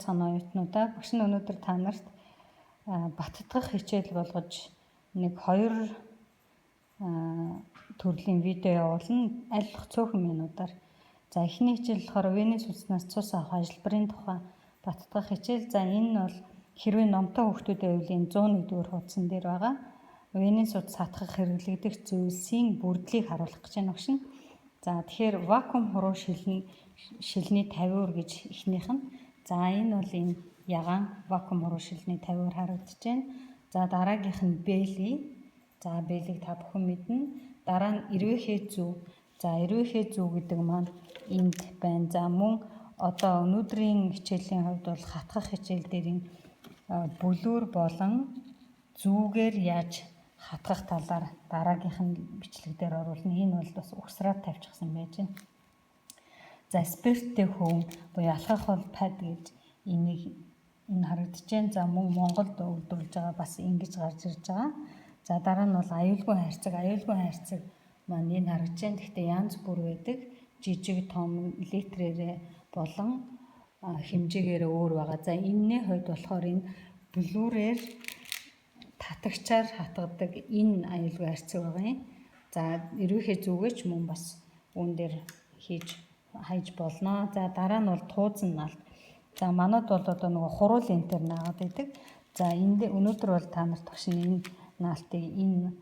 Байцгаана, оюутнуудаа. Багш нь өнөөдөр та нарт баттгах хичээл болгож нэг хоёр төрлийн видео явуулна. Аль болох цөөхөн минутаар. За, эхний хичээл болохоор вений судаснаас цус авах ажилбарын тухай баттгах хичээл. За, энэ нь бол хэрвээ номтой хүүхдүүд байвал энэ 101 дугаар хуудсан дээр байгаа. Вений судас хатгах хэрэглэгдэх зүйлсийн бүрдлийг харуулах гэж байна, багш нь. За, тэгэхээр вакуум хуруу шилний тавиур гэж эхнийх нь. За, энэ бол энэ ягаан вакуум хуруу шилний тавиур харагдаж байна. За, дараагийнх нь бэли. За, бэлийг та бүхэн мэднэ. Дараа нь эрвээхэй зүү. За, эрвээхэй зүү гэдэг маань энд байна. За, мөн одоо өнөөдрийн хичээлийн хувьд бол хатгах хичээл дээр энэ бүлүүр болон зүүгээр яаж хатгах талаар дараагийнх нь бичлэг дээр оруулна. Энэ бол бас угсраад тавьчихсан байж байна. За, спирттэй хөвөн буюу алхах бол пад гэж энийг энэ харагдаж байна. За, мөн Монголд үйлдвэрлэж байгаа бас ингэж гарч ирж байгаа. За, дараа нь бол аюулгүй хайрцаг, аюулгүй хайрцаг маань энэ харагдаж байна. Гэхдээ янз бүр байдаг. Жижиг, том, литрээрээ болон хэмжээгээрээ өөр байгаа. За, энэний хувьд болохоор энэ бүлүүрээр татагчаар хатгадаг энэ аюулгүй хайрцаг байгаа юм. За, эрвээхэй зүүгээ ч мөн бас үүн дээр хийж хайж болно. За, дараа нь бол туузан наалт. За, манад бол одоо нөгөө хуруу лентээр наагаад байдаг. За, энд өнөөдөр бол та нарт багш нь энэ наалтыг энэ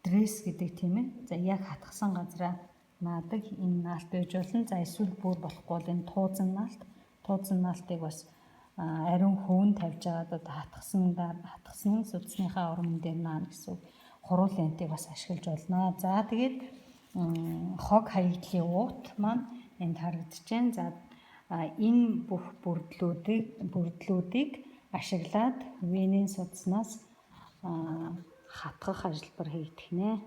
дресс гэдэг, тийм ээ. За, яг хатгасан газраа наадаг энэ наалт байж болно. За, эсвэл бүр болохгүй бол энэ туузан наалт. Туузан наалтыг бас ариун хөвөн тавьж байгаад одоо хатгасан судасныхаа урман дээр наана гэсэн үг. Хуруу лентийг бас ашиглаж болно. За, тэгээд хог хаягдлын уут маань энд харагдаж байна. За, энэ бүх бүрдлүүдийг ашиглаад венийн судаснаас хатгах ажилбар хийгдэх нэ.